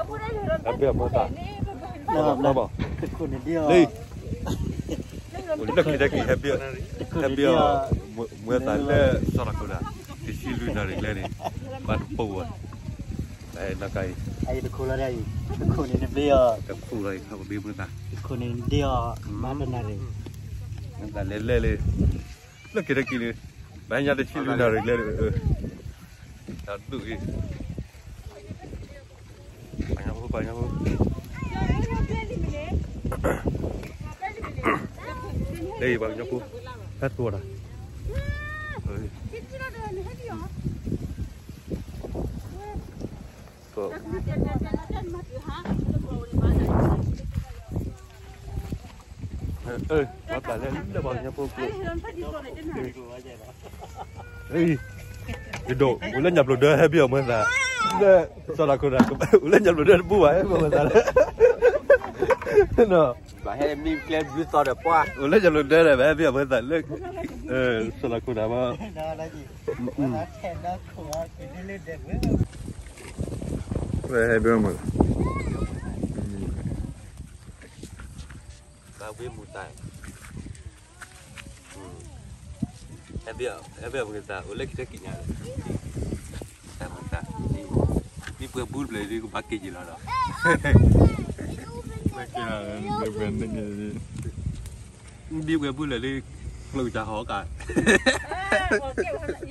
ဟဲဘ့ၣ်အီၤမ့ၢ်သး, လၢ, လၢခံတၢ်က့ၤဟဲဘ့ၣ်, ဟဲဘ့ၣ်အီၤ, မ့ၢ်သးလၢစီၤလၤခိၣ်ဒၣ်, တဆံလွံၢ်နၣ်ရံၣ်ကျဲန့ၣ်, ဘၣ်တပိာ်ဝဲ, နကါအံၤ, တခိၣ်လီၤ, တခိၣ်န့ၣ်နဘ့ၣ်အီၤ, တခိၣ်လီၤအံၤ ဘ့ၣ်မ့ၢ်သး, တခိၣ်န့ၣ်နဘ့ၣ်အီၤ, ဘၣ်တနၣ်ရံၣ်, မ့ၢ်သးလဲၤလဲၤလၢ, လၢခံတၢ်က့ၤလၢ, ဘၣ်ညါတဆံလွံၢ်နၣ်ရံၣ်ကျဲ, တၢ်ဒူၣ်အံၤ ပှၤကညီဖိ, ပှၤကညီဖိ, လၢပှၤကညီဖိ, ဟဲတိၢ်တၢ်, ပှၤတၢ်လဲၤလၢပှၤကညီဖိကျိာ်, ယဒိး, အိၣ်လၢညၣ်ပျိၤဒၢဟဲဘ့ၣ်အီၤမ့ၢ်သး, လၢစီၤလၤခိၣ်ဒၣ်, အိၣ်လၢညၣ်ပျိၤဒၢတဘူၣ်ဘၣ် ဟဲဘ့ၣ်အီၤမ့ၢ်သးလၢ, ဘၣ်ဟဲမံကျဲဘျုးသီဒီးပှၢ်, အိၣ်လၢညၣ်ပျိၤဒၢဒီး ဘၣ်ဟဲဘ့ၣ်အီၤမ့ၢ်သးလၢ, စီၤလၤခိၣ်ဒၣ်ဘၣ်, ဟဲဘ့ၣ်အီၤမ့ၢ် ဟဲဘ့ၣ်အီၤမ့ၢ်သး အိၣ်လၢခံတၢ်က့ၤညါလီၤ, တၢ်မၤသး, မ့ၢ်ပှဲၤဘူၣ်တဖျၢၣ်ဒ်ကဘၣ်က့ၤက့ၤလီၤဒီး, မ့ၢ်ပှဲၤဘူၣ်လၢာ်လၢ, ကျိကစၢ်ဟီကး,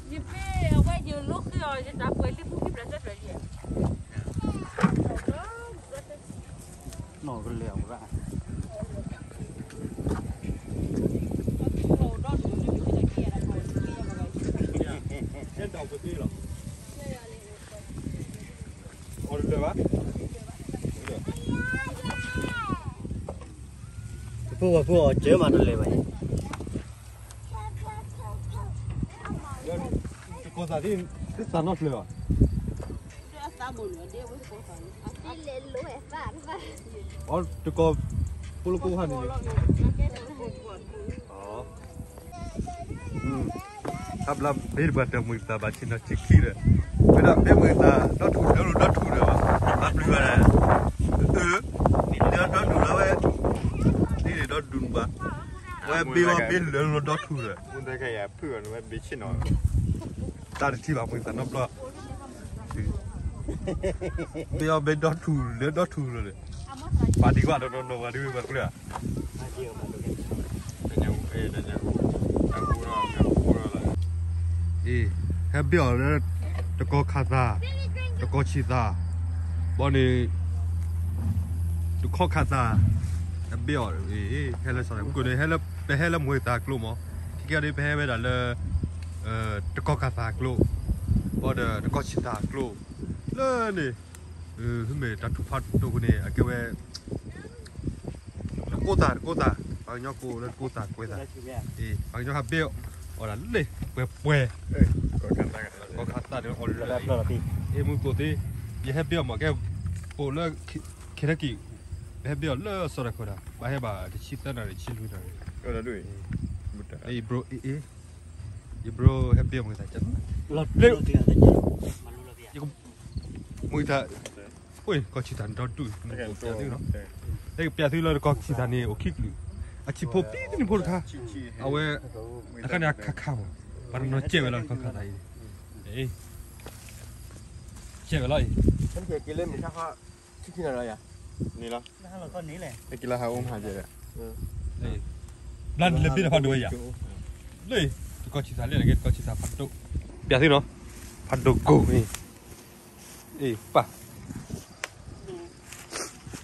ယဘ့ၣ်အဝဲယလိဃုအီၤ ယတၢ်ပှဲၤလံပူၤခံဖျၢၣ်သၢဖျၢၣ်ယဲၢ်, နီၢ်ကလဲၤအီၤရၣ်, အီၤတလၢာ်ဘၣ်, ပဖိဝဲဖိအီၤစၢၤမးတလၢာ်ဘၣ်အံၤ, တကီၢ်သးဒ်, သးနီတဖျၢၣ်ဘၣ်, အီၤတကီၢ်, ဖိလၢကိးခါန့ၣ်, တၢ်ဘျါဘ့ၣ်တပှၤတၢ်မုာ်သးဘၣ်ဆ့ၣ်နီၤဆ့ၣ်ခံဒီး, ဝဲဒၣ်ဘ့ၣ်မုာ်သးဒီထူၣ်လၢလိၤဒီထူၣ်ဒီးဘၣ်, ဘၣ်ပျုၤဘၣ်ဒီး, အၢ, ဒ်ဒီထူၣ်လီၤဝဲ, ဒ်န့ၣ်ဒီဒူၣ်ဘၣ်, ဝဲဘ့ၣ်အီၤဘ့ၣ်လၢလိၤဒီထူၣ်ဒီး, တၢ်တထံၣ်ဘၣ်မုာ်သးနီတဘျီ ဘ့ၣ်အီၤဘ့ၣ်ဒီထူၣ်လၢဒီထူၣ်လီၤဒီး, ပာ်ဒံးကွၢ်ဒီးနီၢ်နီၢ်ဝဲဒ်ဝဲပှၤတကျၢၢ်ဧါ, အ့ ဟဲဘ့ၣ်အီၤလၢ တကီၢ်ခးသး, တကီၢ်ဆံးသး, ဘီန့ၣ် တကီၢ်ခးသး, ဟဲဘ့ၣ်အီၤ, ဟဲလၢစီၤလၤခိၣ်န့ၣ် ပဟဲလၢမုာ်သးကျိမး, ခဲကဲဒ်ပဟဲဝဲဒၣ်လၢ တကီၢ်ခးသးကျိ, ဘီဒီးတကီၢ်ဆံးသးကျိ, လၢန့ၣ်, မ့ၢ်တၢ်ထူၣ်ဖးဒိၣ်အဃိန့ၣ် အကဲဝဲ တကိးသး တကိးသး, ပှၤကညီကိးလၢတကိးသးကွဲးသး, ပှၤကညီဟးဘ့ၣ်အီၤဒၣ်လၢပှဲၤပှဲၤ, တကီၢ်ခးသးန့ၣ်အီၤလၢ, အ့ မုၢ်ကိးသ့, ယဟဲဘ့ၣ်အီၤမးကဲ, အိၣ်လၢ Kentucky, ပဟဲဘ့ၣ်အီၤလၢစီၤလၤခိၣ်ဒၣ်, ပှၤဟဲဘၣ်တဆံသၢနၣ်ရံၣ် တဆံလွံၢ်နၣ်ရံၣ်, ယဘြိ, ယဘြိဟဲဘ့ၣ်အီၤမုာ်သး, မုာ်သး, ကီၢ်ဆံးသးန့ၣ်ဒီဒူၣ်, ပျးသုလီၤ, ပျးသုလၢတကီၢ်ဆံးသးန့ၣ် အိၣ်ခံကလုာ်, အဆံးဖိပံသနံးဖိတခါ, အဝဲ, တခါန့ၣ်အခါခါမး, ပှၤတနီၤကဲဝဲလီၤတကီၢ်ခးသးအံၤ, ကဲဝဲလီၤအံၤ, ဘျါနလဲၤဘ့ၣ်တဖးဒိၣ်ဝဲယၤ, လၢ, တကီၢ်ဆံးသးလၢနကဲတကီၢ်ဆံးသးဖးဒိၣ်, ပျးသုနီၤ, ဖးဒိၣ်ကိၢ်န့ၣ်, အ့ ပၢ်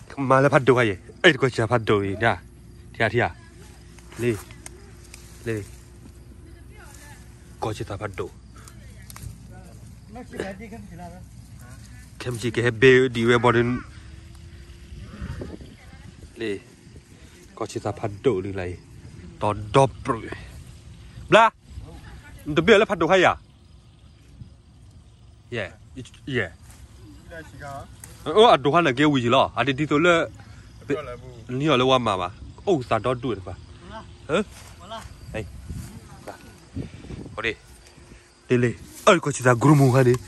ကမၤလၢဖးဒိၣ်ခါအံၤ, အဲ တကီၢ်ဆံးသးဖးဒိၣ်အံၤ, ထံဧါ ထံဧါ, လၢ, လၢ, ကီၢ်ဆံးသးဖးဒိၣ်, ခဲမုၢ်ဆ့ၣ်ကဟဲဘ့ၣ်ဒံးဝဲဘီဒုး, လၢ, ကီၢ်ဆံးသးဖးဒိၣ်ဒုးလၢအံၤ, တီဒီပြၢ, ဘျါ, နတဘ့ၣ်လၢဖးဒိၣ်ခါအံၤဧါ ယဲ, ယဲ, အဒိၣ်ဟါန့ၣ်ကဲဝံၤယံၤလီၤ, အတဒ်သိးလၢ, နံၤအီၤလၢဝါမၤဘၣ်, အိၣ်သးဒီဒူၣ်တပၤ, လ့လ့, အကီၢ်ဆံးသးကရူၢ်မိၢ်ခါန့ၣ်,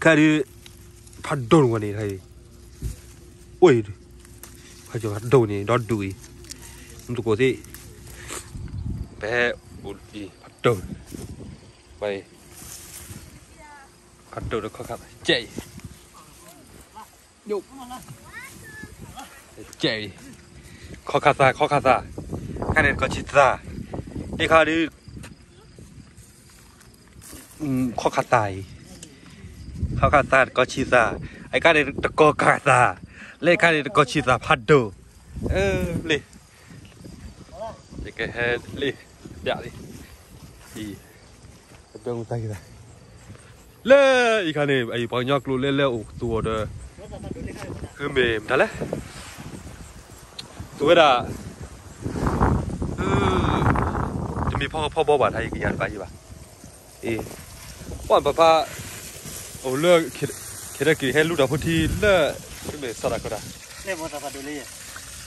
ခါဒုး, ခါဒုး, ဖးဒိၣ်န့ၣ်ဝဲန့ၣ်, အိၣ်အံၤ, ဖးဒိၣ်န့ၣ် ဒီဒူၣ်အံၤ, မူသကိးသ့ၣ်, ဖဲ, အိၣ်အံၤ ဖးဒိၣ်, ဖးဒိၣ်ဒီးခီၣ်ခါသၣ် ကဲအံၤ ကဲအံၤ, ခီၣ်ခါသၣ် ခီၣ်ခါသၣ်, ခါန့ၣ်တကီၢ်ဆံသၣ်, တခါဒုး ခီၣ်ခါသၣ်အံၤ, ခီၣ်ခါသၣ်တကီၢ်ဆံသၣ်, အခါန့ၣ်တကီၢ်ခါသၣ်, လၢခါန့ၣ်တကီၢ်ဆံသၣ်ဖးဒိၣ်, လ့ၣ်, ယကဟဲလ့ၣ်, ပျးလံ, အံၤ, ပျးမုၢ်သၣ်ဂ့ၤသၣ် လၢအံၤခါန့ၣ် အံၤပှၤကညီကျိာ်လဲၢ်လဲၢ်အိၣ်သူအီၤဒီး, မ့ၢ်မတၤလဲၣ်, သူဝဲဒၣ်, တမ့ၢ်ဖီကဖီဘီဘၣ် ထါအံၤကယၤတဘၣ်ယံၤဘၣ်, အံၤ, ပှၤပဖါ, အိၣ်လၢ, ခဲဒၢက့ၤဟဲလူၤတၢ်ဖိထံလၢ, မ့ၢ်စီၤတၢ်ခီတၢ်, တၢ်မုၢ်သၣ်ဖးဒိၣ် လၢ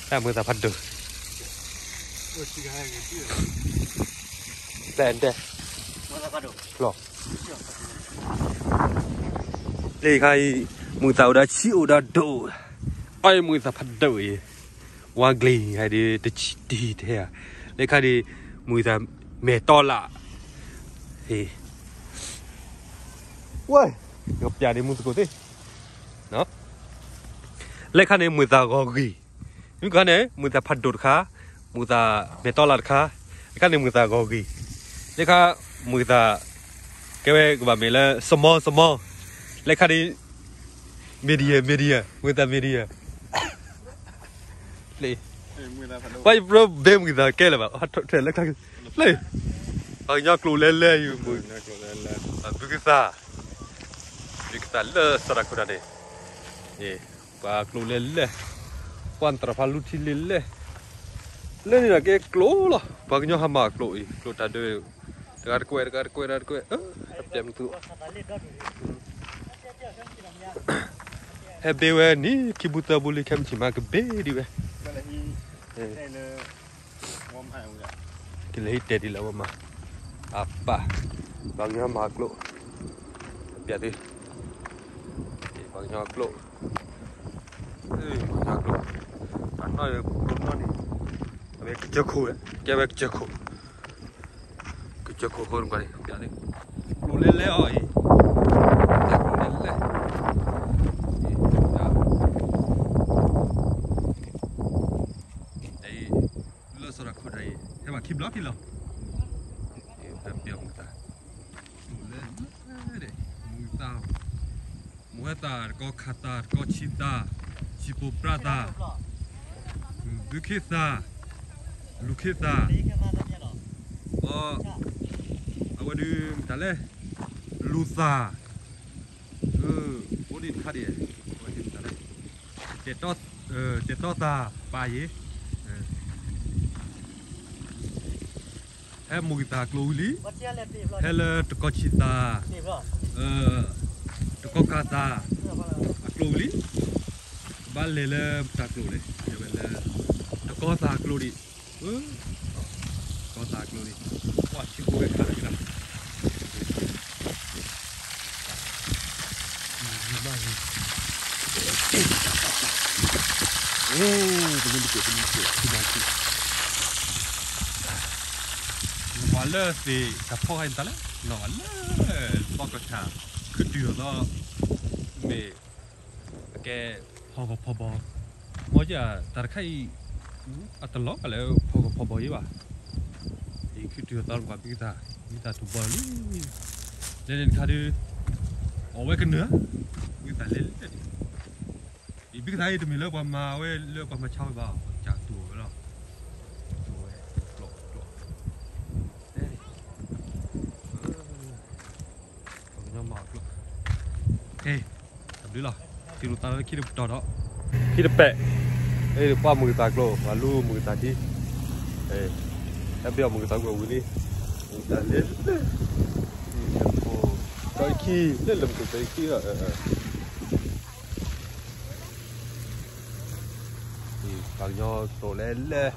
ခါအံၤ, မုၢ်သၣ်အိၣ်ဒီးဆံးအိၣ်ဒီးဒိၣ်, အံၤမုၢ်သၣ်ဖးဒိၣ်အံၤ, ဝါကျ့ၤဟဲဒ်တဆံးတဟံၣ်တဟဲဧါ, လၢခါဒ်, မုၢ်သၣ်မဲာ်တီလၣ်, ဝဲ, ယကပျးဒ်မူသကိးသ့ၣ်, လၢခါန့ၣ်မုၢ်သၣ်ဂီၤဂ့ၤ, မ့ၢ်ခါန့ၣ် မုၢ်သၣ်ဖးဒိၣ်တခါ, မုၢ်သၣ်မဲာ်တီလၣ်တခါ, လၢခါန့ၣ်မုၢ်သၣ်ဂီၤဂ့ၤ, လၢခါ, မုၢ်သၣ်, ကဲဝဲကဘၣ်မ့ၢ်လၢ small small, လၢခါန့ၣ်, medium medium, မုၢ်သၣ် medium, လၢ, ပှၤယပြၢဘဲမုၢ်သၣ်ကဲလၢၤဘၣ်, လၢ, ပှၤကညီကျိာ်လဲၢ်လဲၢ်အံၤ, ဘုကသၣ်, ဘုကသၣ်လၢစီၤတၢ်ခီတၢ်န့ၣ်, ပှၤကျိာ်လဲၢ်လဲၢ်, ပှၤသရၣ်ဖးလူထံလဲၢ်လဲၢ်, လၢန့ၣ်ဒီးကဲကျိာ်လီၤ, ပှၤကညီဟးမၤကျိာ်အံၤ ကျိာ်တၢ်ဒၢ, တဂၤတကွဲး တဂၤတကွဲး တဂၤတကွဲး, ပျဲမသူ, ဟဲဘ့ဝဲန့ၣ် ခံပူသၢပူလံ ခဲမုၢ်ဆ့ၣ်မးကဘ့ဒံးဝဲ, ကလဲၤဟံးတဲာ်ဒ်လၢဝဲမး, အပၢ်, ပှၤကညီမၤကျိာ်, ပျဲသု, ပှၤကညီကျိာ်, ပှၤကညီကျိာ်, အနီၢ်ကျိာ်နီၢ်န့ၣ်, အဝဲကစၢၢ်ခိၣ်, ကဲဝဲကစၢၢ်ခိၣ် ကစၢၢ်ခိၣ်ဃိန့ၣ်, ကျိာ်လဲၢ်လဲၢ်အီၤအံၤ, ကျိာ်လဲၢ်လဲၢ်, လၢစီၤတၢ်ခီတၢ်အံၤ ဟဲဘၣ်ခံဘျီခံလီၤ, ဟဲပျဲမုၢ်သၣ်, ကျိာ်လဲၢ်လဲၢ်, မုၢ်သၣ်, မုၢ်ဝဲသၣ် တကီၢ်ခါသၣ် တကီၢ်ဆံသၣ်, ဆံၣ်ပိၢ်ပြၣ်သၣ်, ဘုခ့သၣ်, လူၤခ့သၣ်, အီ, အဝဲဒုးမတၤလဲၣ်, လူၤသၣ်, အိၣ်ဒံးတခါဒံး, အဝဲဒုးမတၤလဲၣ်, တဲာ်တီသၣ်ပာ်ယ့ၤ, ဟဲမုၢ်သၣ်ကျိာ်ဝံၤလံ, ဟဲလၢတကီၢ်ဆံသၣ်, တကီၢ်ခါသၣ်, အကျိာ်ဝံၤလံ, ဘၣ်လဲၤလၢတၢ်ကျိာ်လဲၣ်, ဝဲလၢ, တကီၢ်သၣ်ကျိာ်ဒံး, တကီၢ်သၣ်ကျိာ်ဒံး, ပှၤဆံးဖိဝဲခါလၢကဒါ ပှၤလၢသ့ၣ်တၢ်ဖီၣ်ခါအံၤတၢ်လဲၣ်, နီၢ်ဝဲလၢ, သီကဆၣ်, ခုတုၤအသီ, မ့ၢ်, အကဲ, ဖီကဖီဘီ, မ့ၢ်ယတၢ်တခါအံၤ, အတလီၤလၢဖီကဖီဘီယ့ဘၣ်, အံၤခုတုၤအသီပှၤဘုကသၣ်, ဘုကသၣ်ထူၣ်ဘီလံ, လဲၤန့ၣ်တခါဒုး, အီၣ်ဝဲကနၢၤ, ဘုကသၣ်လဲၤလဲၤန့ၣ် အံၤဘုကသၣ်အံၤတမ့ၢ်လၢပှၤမၤဝဲလၢပှၤမၤဆါဝဲဘၣ်, ပှၤကတူၢ်ဝဲလီၤ, တူၢ်ဝဲ, ကျိာ်ကျိာ်, ပှၤကညီမၤကျိာ်, တဘျုးလီၤ, စံးလိာ်သးလၢခံတပတီၢ်ဒီး, ခံတပဲာ်, ပှၤမုၢ်ကသၣ်ကျိာ် ပှၤလူမုၢ်ကသၣ်ထံ, ဟဲဘ့အီၣ်မုၢ်ကသၣ်ကျိာ်ဝံၤလံ, မုၢ်ကသၣ်လဲၤလဲၤ, လၢခံ, လၢလၢမုၢ်ကသၣ်ခံလီၤ ပှၤကညီကျိာ်လဲၢ်လဲၢ်,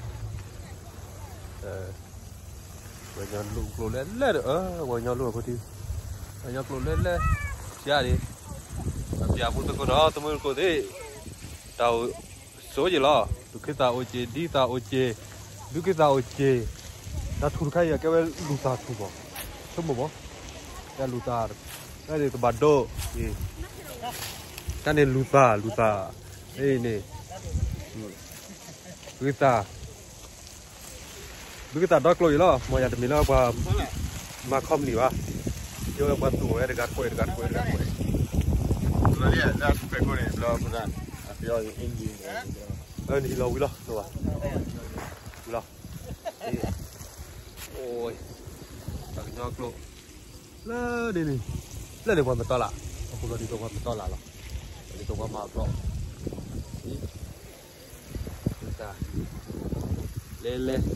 ပှၤကညီကျိာ်လဲၢ်လဲၢ်ဒီး, ပှၤကညီကျိာ်လဲၢ်လဲၢ်, ပှၤကညီကျိာ်လဲၢ်လဲၢ်, ကဒံး, ယၤဖိသကိးနီၤ သမုသကိးသ့ၣ်, တၢ်အိၣ်ဆိးယံၤလီၤ, ဒုးခ့သၣ်အိၣ်က့ၤ ဒ်သၣ်အိၣ်က့ၤ, ဒုးခ့သၣ်အိၣ်က့ၤ, တၢ်ထူၣ်တခါအံၤကဲဝဲလူၤသၣ်ထူၣ်ဘၣ်, ဆိကမိၣ်ဘၣ်, တၢ်လူၤသၣ်, တၢ်န့ၣ်တဘၣ်ဒိ, တၢ်န့ၣ်လူၤသၣ် လူၤသၣ်, အံၤန့ၣ် ဘုကသၣ်, ဘုကသၣ်ဒီကျိၤအံၤလီၤ, မ်ယၤတမ့ၢ်လၢပှၤမၤခီပနံၣ်ဘၣ်, ယဝဲပှၤသူၣ်ဝဲတဂၤတကွဲး တဂၤတကွဲး တဂၤတကွဲး, နဟံးလီၤဝံၤလီၤ, ဝံၤလီၤ, ပှၤကညီကျိာ်, လၢန့ၣ်, လၢန့ၣ်ပှၤမတီၢ်လၢ်, အဃိလီၤဒ်သိးပှၤမတီၢ်လၢ်လီၤ, ဒ်သိးပှၤမၤအဘျီၣ် လဲၤလဲၤ,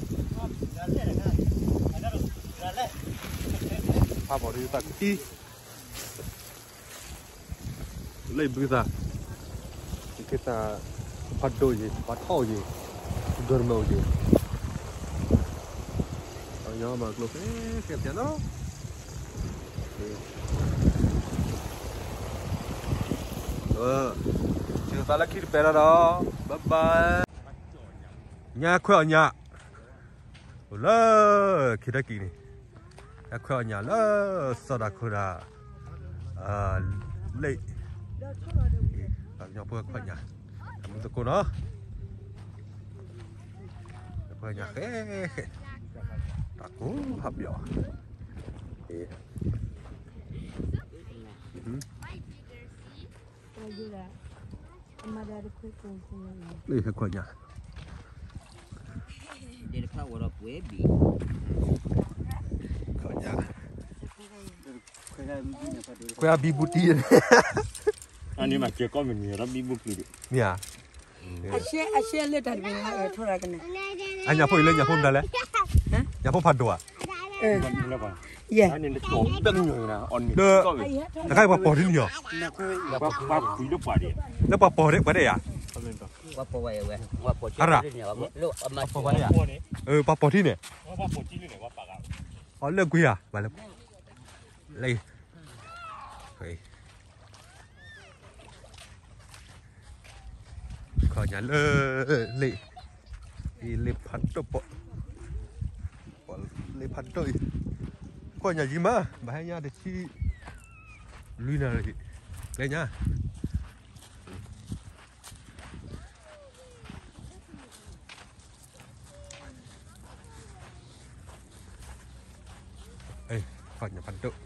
ဖးမီၤဒ်သးကသံ, လၢဘုသး, ကသး, ဖးဒိၣ်ယံၤ ဖးထီၣ်ယံၤ, ဒိၣ်တမၢၢ်အိၣ်ယံၤ, အညီမၤကျိၣ်ဖဲဖဲနီၤ စံးသးလၢခံတပဲာ်လီၤဒီး bye bye, ညါခွဲအီၣ်ညၣ်, အိၣ်လၢ ခံတၢ်ကံၢ်န့ၣ်, ညါခွဲအီၣ်ညၣ်လၢ စီၤဒၤခိၣ်ဒၣ်, လ့ၣ်, ပှၤကညီဖိခွဲညၣ်, တၢ်မူသကိးနီၤ, ခွဲညၣ်ဃဲ, တၢ်ကိၢ်ဟးပယီၤ, လ့ၣ်ဟဲခွဲညၣ်, ခွဲညၣ်, ခွဲအဘံဘူတံၢ်န့ၣ်, အန့ၣ်မၤစၢၤကီၢ်မနုၤဒီးဘံဘူကံၢ်ဒံး, မ့ၢ်ဧါ, အရှဲလၢတၢ်တမံၤလၢအထွဲကန့ၣ်, အညၣ်ဖိအံၤလၢညၣ်ဖိမတၤလဲၣ်, ညၣ်ဖိဖးဒိၣ်ဧါ, တခါအံၤပှၤပိာ်ဒ်န့ၣ်အီၤ, လၢပှၤပိာ်ဒ်ပှၤဒဲးဧါ, ပှၤပိာ်ဒ်ဧါ, အလၢကွံာ်ဧါ, ဘၣ်လၢ, လၢ, ခီညါလၢ, လ့ၣ်, လ့ၣ်ဖးဒိၣ်ပိာ်, လ့ၣ်ဖးဒိၣ်အံၤ, ခီညါယံၤမး ဘၣ်ဟဲညါတဆံ, လွံၢ်နၣ်ရံၣ်, လဲၤညါ ခီညါဖးဒိၣ်,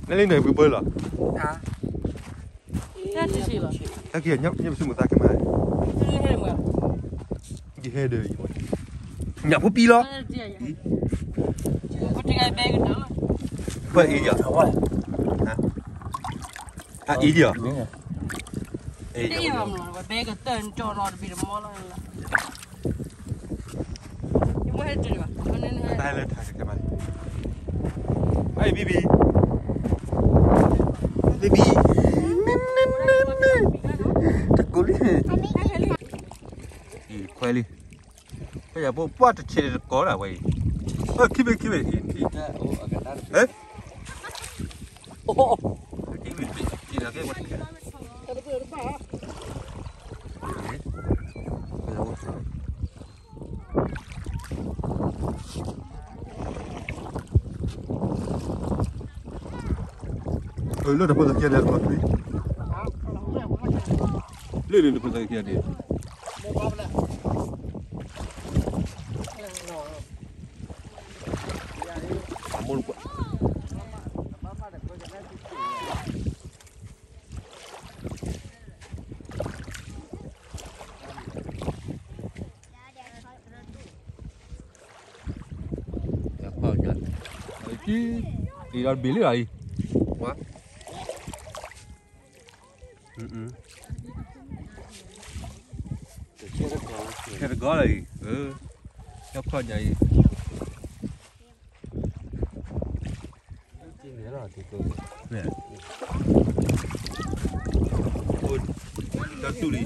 နလံန့ၣ်ပှၤဘၢလီၤ, တၢ်က့ၤညါပစုမုၢ်သးကမၤ, ယဟဲဒီး, ညၣ်ဖိပံလီၤ, ပှၤအံၤဒီး, အအံၤဒီး, တၢ်လၢထါကဲမး, အဘံဘံ, ဘံဘံ, တကိးလံ, ခွဲလံ, ဖဲယၤဖိပှၢ်တဆဲးတကိးဒၣ်ဝဲအံၤ, ခံဘ့ၣ်ခံဘ့ၣ်အံၤ, လၢတဖိသၣ်ခံဂၤန့ၣ်, လၢန့ၣ်တဖိသၣ်ခံဂၤန့ၣ်, အမိၢ် တံၤဒီးတဘ့ၣ်လံလီၤအံၤ, ဝါ, ခဲတဂီၤလီၤအံၤ, ဟဲခီညါအံၤ, တံၤန့ၣ်လီၤတံၤကျိၤ န့ၣ်, အိၣ်တၢ်တူၢ်လံ.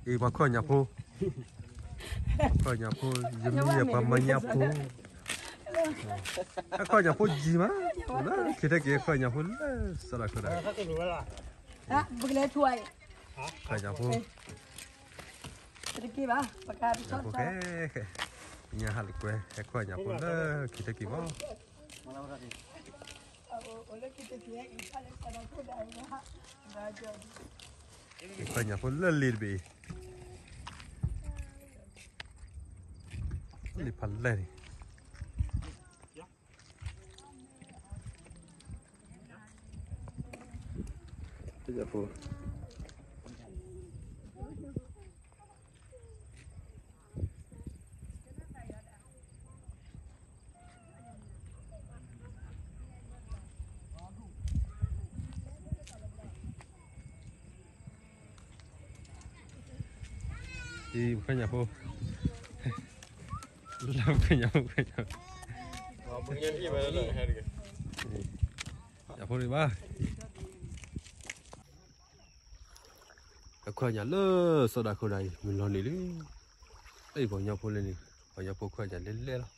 အံၤ ပှၤခီၣ်ညၣ်ဖိ, ခီၣ်ညၣ်ဖိ, ယမ့ၢ်ယပှၤမၤညၣ်ဖိ, အခီၣ်ညၣ်ဖိယံၤမး, လၢခံထံက့ၤ အခီၣ်ညၣ်ဖိလၢစီၤဒၤခိၣ်ဒၤ, ခီၣ်ညၣ်ဖိ, ညၣ်ဖိခဲ, ညၣ်ဟးလၢကွဲ, အခီၣ်ညၣ်ဖိလၢခံထံက့ၤမး. အခီၣ်ညၣ်ဖိလၢလ့တဘ့ၣ်အံၤ, လ့ဖးလဲၢ်န့ၣ်. အံၤ ပှၤခီၣ်ညၣ်ဖိ, လၢပှၤခီၣ်ညၣ်ဖိ, ညၣ်ဖိန့ၣ်ဘၣ်, အခီၣ်ညၣ်လၢစီၤဒၤခိၣ်ဒၤအံၤ မုၢ်လီၤနုာ်လံ. အံၤ ပှၤကညီဖိလဲၣ်န့ၣ်, ပှၤကညီဖိခီၣ်ညၣ်လဲၣ်လဲၣ်လီၤ.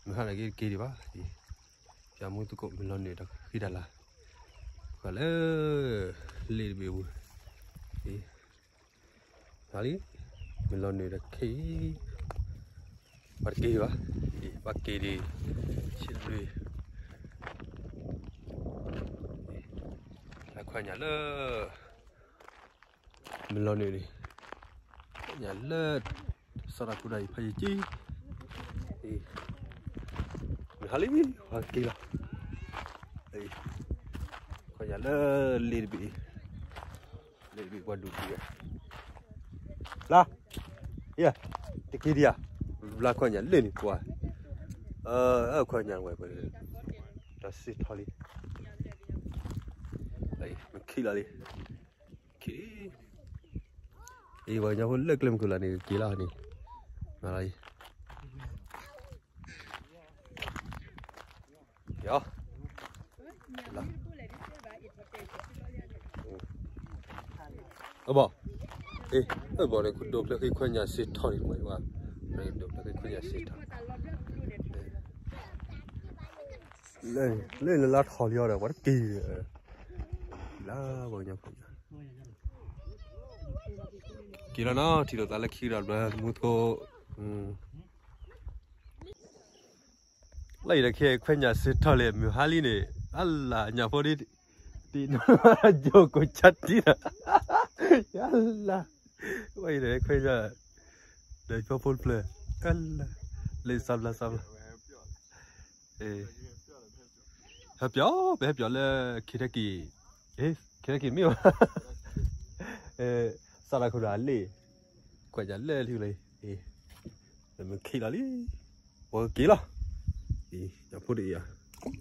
မုၢ်ဟါန့ၣ်က့ၤတက့ၤဒံးဘၣ်, ပၠးမူသကိးမုၢ်လီၤနုာ်ဒီးဃံဒၣ်လၢ်, ဃၣ်လၢလ့တဘ့ၣ်ပူၤ, လံ, မုၢ်လီၤနုာ်ဒီးခဲအံၤ ပှၤတက့ၤဘၣ်, ပှၤက့ၤဒံး, ဆံလွံၢ်, လၢခီၣ်ညၣ်လၢ မုၢ်လီၤနုာ်န့ၣ်, ခီၣ်ညၣ်လၢ စီၤဒၤခိၣ်ဒၤအံၤဖးယံၤကံ, မုၢ်ဟါလံ ပှၤက့ၤလီၤ, ခီၣ်ညၣ်လၢလ့တဘ့ၣ်အံၤ, လ့တဘ့ၣ်ပှၤဒူၣ်ဒံး, ဘျါ, ယဲ, တက့ၤဒံးဧါ, ဘျါခီၣ်ညၣ်လၢန့ၣ်ပှၤ, အခီၣ်ညၣ်ဝဲပှၤ, တၢ်စ့ထီၣ်လံ, မ့ၢ်ခံလီၤလံ, အံၤ ပှၤကညီဖိလၢကျဲမုၢ်ခိၣ်လၢ်န့ၣ်က့ၤလီၤန့ၣ်, မၤလီၤအံၤ, ယ, အဘီ, အဘီန့ၣ် ဒိးဖျဲးဃံခွဲညၣ်စ့ထီၣ်န့ၣ်, ဒိးဖျဲးဃံခွဲညၣ်စ့ထီၣ်, လၢလၢလါထီၣ်လံအီၤဒီး ပှၤတက့ၤ, လၢပှၤကညီဖိ က့ၤလီၤနီၤ, ထံၣ်လိာ်သးလၢခံကဒီးဘျီ မူသကိး, လၢအံၤဒီးခဲခွဲညၣ်စ့ထီၣ်လံ မုၢ်ဟါလံန့ၣ်, အလၢညၣ်ဖိဒ်, တံၢ်နိယိၤကိးဆါတံၢ်ဒီး, အလၢ, ဝဲအံၤဒီးခွဲညၣ်, ဒီးဖျီဖိတဖျၢၣ်, အလၢ, လၢစးဘျါစးဘျါ, ဟဲပျီ, ပဟဲပျီလၢ Kentucky, Kentucky မ့ၢ်ဘၣ်, စးထီၣ်ခိၣ်ဒီးအလ့ၣ်, ကွၢ်ညၣ်လၢလံလံ, မ့ၢ်ခံလီၤလံ, ပှၤက့ၤလီၤ, ညၣ်ဖိတအံၤဧါ,